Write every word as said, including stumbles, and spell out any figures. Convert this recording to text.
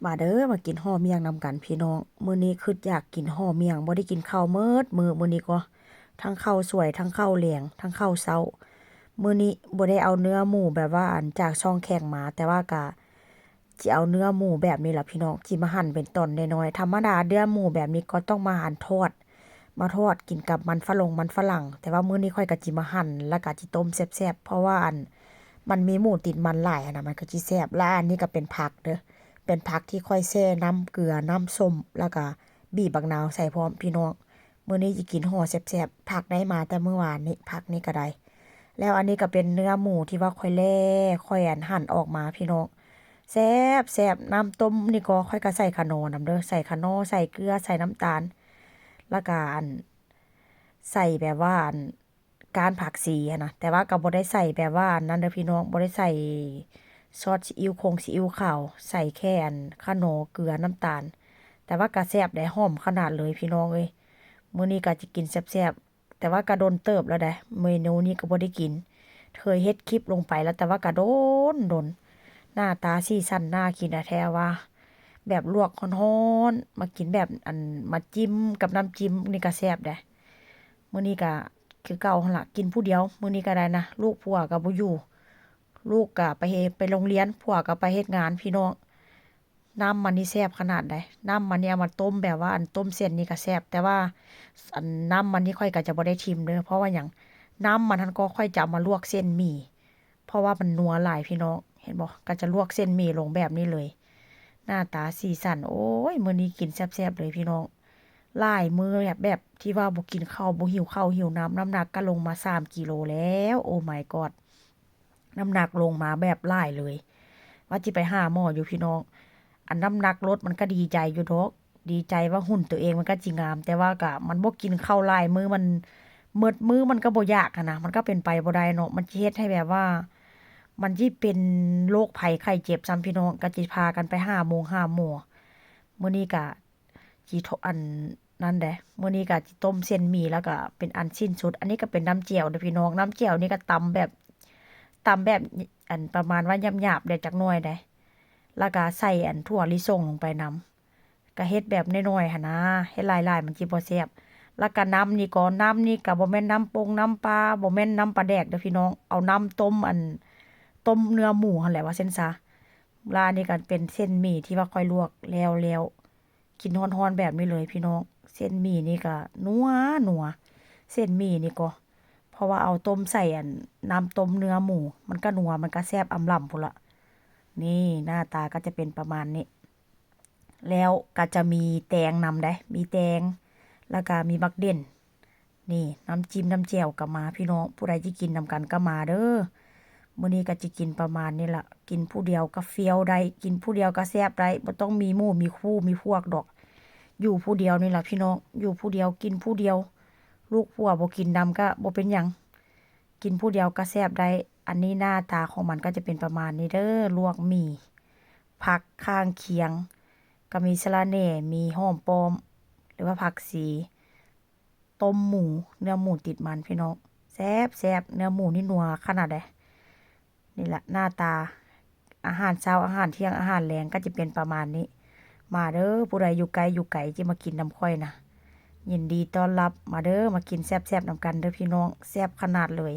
มาเด้อ มากินห่อเมี่ยงนำกันพี่น้อง มื้อนี้คิดอยากกินห่อเมี่ยง บ่ได้กินข้าวเมิดมื้อ มื้อนี้ก็ทั้งข้าวสวย ทั้งข้าวแลง ทั้งข้าวเช้า มื้อนี้บ่ได้เอาเนื้อหมูแบบว่าอันจากช่องแข่งมา แต่ว่าก็สิเอาเนื้อหมูแบบนี้ล่ะพี่น้อง สิมาหั่นเป็นตอนน้อยๆ ธรรมดาเนื้อหมูแบบนี้ก็ต้องมาหั่นทอด มาทอดกินกับมันฝรั่ง มันฝรั่ง แต่ว่ามื้อนี้ข้อยก็สิมาหั่น แล้วก็สิต้มแซ่บๆ เพราะว่าอัน มันมีหมูติดมันหลายหั้นนะ มันก็สิแซ่บ และอันนี้ก็เป็นผักเด้อ เป็นผักที่ข้อยแช่น้ำเกลือ น้ำส้ม แล้วก็บีบบักนาวใส่พร้อมพี่น้อง มื้อนี้สิกินห่อแซ่บๆ ผักได้มาแต่มื้อวานนี้ ผักนี่ก็ได้ แล้วอันนี้ก็เป็นเนื้อหมูที่ว่าข้อยแล่ ข้อยอันหั่นออกมาพี่น้อง แซ่บๆ น้ำต้มนี่ก็ข้อยก็ใส่ขะนอนำเด้อ ใส่ขะนอ ใส่เกลือ ใส่น้ำตาล แล้วก็อัน ใส่แบบว่าอัน ก้านผักชีหั้นนะ แต่ว่าก็บ่ได้ใส่แบบว่าอันนั้นเด้อพี่น้อง บ่ได้ใส่ซอสซีอิ๊วคงซีอิ๊วขาว ใส่แค่อันขะนอ เกลือ น้ำตาล แต่ว่าก็แซ่บได้ หอมขนาดเลยพี่น้องเอ้ย มื้อนี้ก็สิกินแซ่บๆ แต่ว่าก็โดนเติบแล้วเด้ เมนูนี้ก็บ่ได้กิน เคยเฮ็ดคลิปลงไปแล้ว แต่ว่าก็โดน โดน หน้าตาสีสันน่ากินอะแท้ว่า แบบลวกร้อนๆ มากินแบบอัน มาจิ้มกับน้ำจิ้มนี่ก็แซ่บเด้ มื้อนี้ก็คือเก่าหั่นล่ะ กินผู้เดียว มื้อนี้ก็ได้นะ ลูกผัวก็บ่อยู่ ลูกก็ไปเฮ็ด ไปโรงเรียน ผัวก็ไปเฮ็ดงานพี่น้อง น้ำมันนี่แซ่บขนาดใด น้ำมันนี่เอามาต้มแบบว่าอันต้มเส้นนี่ก็แซ่บ แต่ว่าอันน้ำมันนี่ข้อยก็จะบ่ได้ถิ่มเด้อ เพราะว่าหยัง น้ำมันหั้นก็ข้อยจะเอามาลวกเส้นหมี่ เพราะว่ามันนัวหลายพี่น้อง เห็นบ่ ก็จะลวกเส้นหมี่ลงแบบนี้เลย หน้าตาสีสัน โอ้ย มื้อนี้กินแซ่บๆ เลยพี่น้อง หลายมื้อแบบ แบบที่ว่าบ่กินข้าว บ่หิวข้าวหิวน้ำ น้ำหนักก็ลงมาสามกิโลแล้ว Oh my god น้ำหนักลงมาแบบหลายเลย ว่าสิไปหาหมออยู่พี่น้อง อันน้ำหนักลดมันก็ดีใจอยู่ดอก ดีใจว่าหุ่นตัวเองมันก็สิงาม แต่ว่าก็มันบ่กินข้าวหลายมื้อ มันเมิดมื้อมันก็บ่อยากหั้นนะ มันก็เป็นไปบ่ได้เนาะ มันสิเฮ็ดให้แบบว่า มันสิเป็นโรคภัยไข้เจ็บซ้ำพี่น้อง ก็สิพากันไปหาหมงหาหมอ มื้อนี้ก็สิโท อันนั้นเด้ มื้อนี้ก็สิต้มเส้นหมี่ แล้วก็เป็นอันสิ้นสุด อันนี้ก็เป็นน้ำแจ่วเด้อพี่น้อง น้ำแจ่วนี่ก็ตำแบบ ตำแบบ อันประมาณว่าหยาบๆ เด้จักหน่อยเด้ แล้วก็ใส่อันถั่วลิสงลงไปนำ ก็เฮ็ดแบบน้อยๆ หั้นนะ เฮ็ดหลายๆ มันสิบ่แซ่บ แล้วก็น้ำนี่ก็ น้ำนี่ก็บ่แม่นน้ำปงน้ำปลา บ่แม่นน้ำปลาแดกเด้อพี่น้อง เอาน้ำต้มอัน ต้มเนื้อหมูหั้นแหละ ว่าซั่นซะ แล้วอันนี้ก็เป็นเส้นหมี่ที่ว่าข้อยลวกแล้วๆ กินร้อนๆ แบบนี้เลยพี่น้อง เส้นหมี่นี่ก็นัวนัว เส้นหมี่นี่ก็ เพราะว่าเอาต้มใส่อันน้ำต้มเนื้อหมู มันก็นัว มันก็แซ่บอำล่ำพู้นละ นี่หน้าตาก็จะเป็นประมาณนี้ แล้วก็จะมีแตงนำเด้ มีแตง แล้วก็มีบักเด่น นี่น้ำจิ้มน้ำแจ่วก็มาพี่น้อง ผู้ใดสิกินนำกันก็มาเด้อ มื้อนี้ก็สิกินประมาณนี้ละ กินผู้เดียวก็เฟี้ยวได้ กินผู้เดียวก็แซ่บได้ บ่ต้องมีหมู่มีคู่มีพวกดอก อยู่ผู้เดียวนี่ล่ะพี่น้อง อยู่ผู้เดียวกินผู้เดียว ลูกผัวบ่กินนำก็บ่เป็นหยัง กินผู้เดียวก็แซ่บได้ อันนี้หน้าตาของมันก็จะเป็นประมาณนี้เด้อ ลวกหมี่ ผักข้างเคียง ก็มีสะระแหน่ มีหอมป้อม หรือว่าผักชี ต้มหมู เนื้อหมูติดมันพี่น้อง แซ่บๆ เนื้อหมูนี่นัวขนาดใด นี่แหละหน้าตา อาหารเช้า อาหารเที่ยง อาหารแลงก็จะเป็นประมาณนี้ มาเด้อ ผู้ใดอยู่ไกลอยู่ไกลสิมากินนำข้อยนะ ยินดีต้อนรับ มาเด้อ มากินแซ่บๆ นำกันเด้อพี่น้อง แซ่บขนาดเลย